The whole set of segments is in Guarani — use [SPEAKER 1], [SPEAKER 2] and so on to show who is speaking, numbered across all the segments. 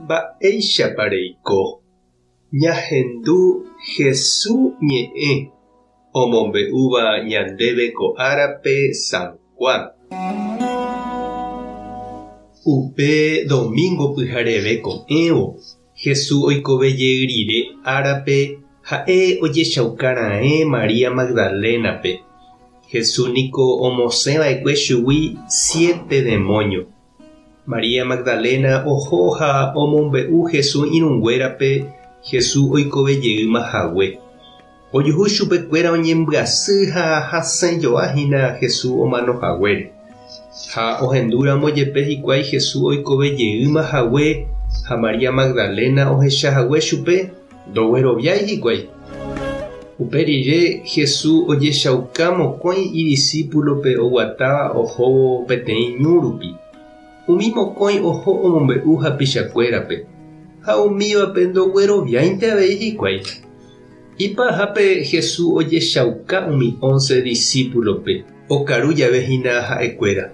[SPEAKER 1] Mba'éichapa reiko? Ñahendu Hesu ñe'ẽ omombe'úva ñandéve ko árape San Juan. Upe domingo pyhareve ko'ẽvo, Hesu oikove jey rire árape ha'e ojechauka raẽ María Magdalénape. Hesu niko omosẽ va'ekue chugui siete demóño. María Magdalena oho ha omombe'u Jesús irũnguérape Jesús oikove jeýma hague. Ojuhu chupekuéra oñembyasy ha hasẽ joa hína Jesús omano haguére. Ha ohendúramo jepe hikuái Jesús oikove jeýma hague ha María Magdalena ohecha hague chupe, ndogueroviái hikuái. Upe rire Jesús ojechauka mokõi idisípulope oguatáva ohóvo peteĩ ñu rupi. Umi mokõi oho omombe'u hapichakuérape, ha umívape ndogueroviáinte avei hikuái. Ipahápe Jesús ojechauka umi ónse disípulope okaru jave hína ha'ekuéra.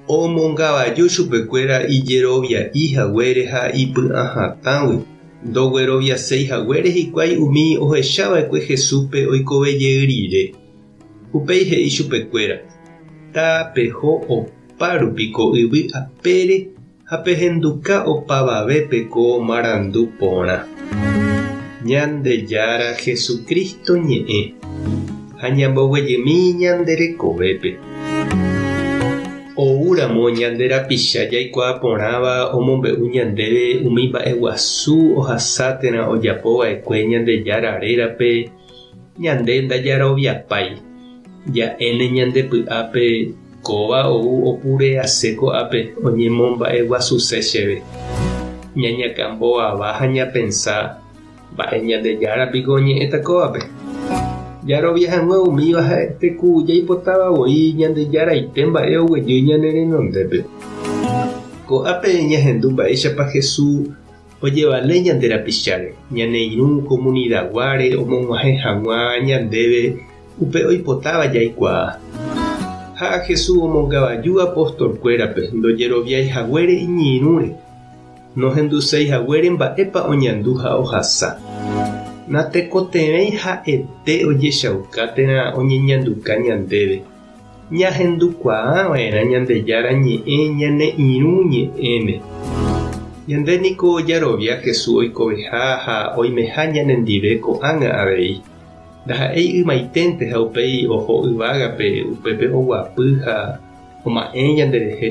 [SPEAKER 1] Omongavaju chupekuéra ijerovia'i haguére ha ipy'ahatãgui, ndogueroviaséi haguére hikuái umi ohechava'ekue Jesúspe oikove jey rire. Upéi he'i chupekuéra, Tapeho opa rupi ko yvy apére ha pehenduka opavavépe ko marandu porã. Ñandejára Jesucristo ñe'ẽ ha ñamboguejymi ñande rekovépe. Oúramo ñande rapicha jaikuaa porãva omombe'u ñandéve umi mba'e guasu ohasa térã ojapo va'ekue Ñandejára rérape, Ñande ndajaroviapái, ja'éne ñande py'ápe kóva ou opurease ko'ápe oñemomba'eguasuse chéve. Ñañakambo'ava ha ñapensa, Mba'e Ñandejára piko oñe'ẽta kóvape? Jarovia hag̃ua umíva ha'ete ku jaipotáva voi Ñandejaraite mba'e oguejy ñane renondépe. Ko'ápe ñahendu mba'éichapa Jesús Ojevale ñande rapicháre, ñane irũ komunidaguáre omog̃uahẽ hag̃ua ñandéve upe oipotáva jaikuaa. Ha Jesús omongavaju apostolkuérape ndojeroviái haguére iñirũre, nohenduséi haguére mba'épa oñandu ha ohasa. Natekotevẽi ha'ete ojechauka térã oñeñanduka ñandéve. Ñahendukuaa va'erã Ñandejára ñe'ẽ ñane irũ ñe'ẽme. Ñande niko jarovia Jesús oikoveha ha oimeha ñanendive ko'ág̃a avei. Ndaha'éi ymaiténte ha upéi oho yvágape upépe oguapy ha oma'ẽ ñanderehe.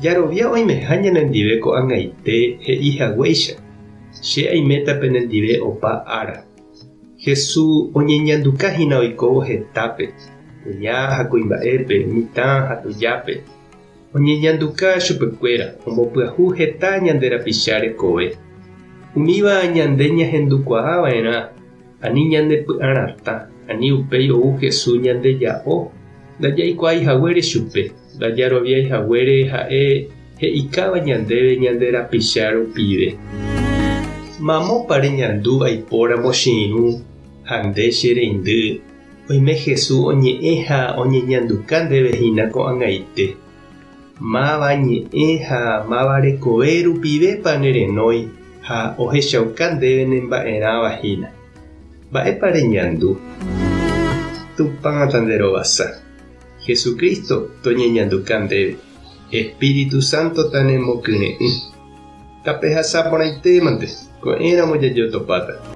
[SPEAKER 1] Jarovia oimeha ñanendive ko'ag̃aite he'i haguéicha, Che aiméta penendive opa ára. Jesús oñeñanduka hína oikóvo hetápe, kuña ha kuimba'épe, mitã ha tujápe. Oñeñanduka chupekuéra, ombopyahu heta ñande rapicha rekove. Umíva ñande ñahendukuaa va'erã, ani ñande py'aratã, ani upéi ou Jesús ñande ja'o, ndajaikuaái haguére chupe, ndajaroviái haguére ha'e He'ikáva ñandéve ñande rapicha rupive. Mamópa reñandu aipóramo che irũ ha nde che reindy, oime Jesús oñe'ẽ ha oñeñanduka ndéve hína ko'ag̃aite. Máva ñe'ẽ ha máva rekove rupivépa ne renói ha ohechauka ndéve ne mba'erãva hína. Mba'épa reñandu? Tupã tanderovasa. Jesucristo toñeñanduka ndéve. Espíritu Santo tanemokyre'ỹ. Tapehasa porãitémante, ko'ẽramo jajotopáta.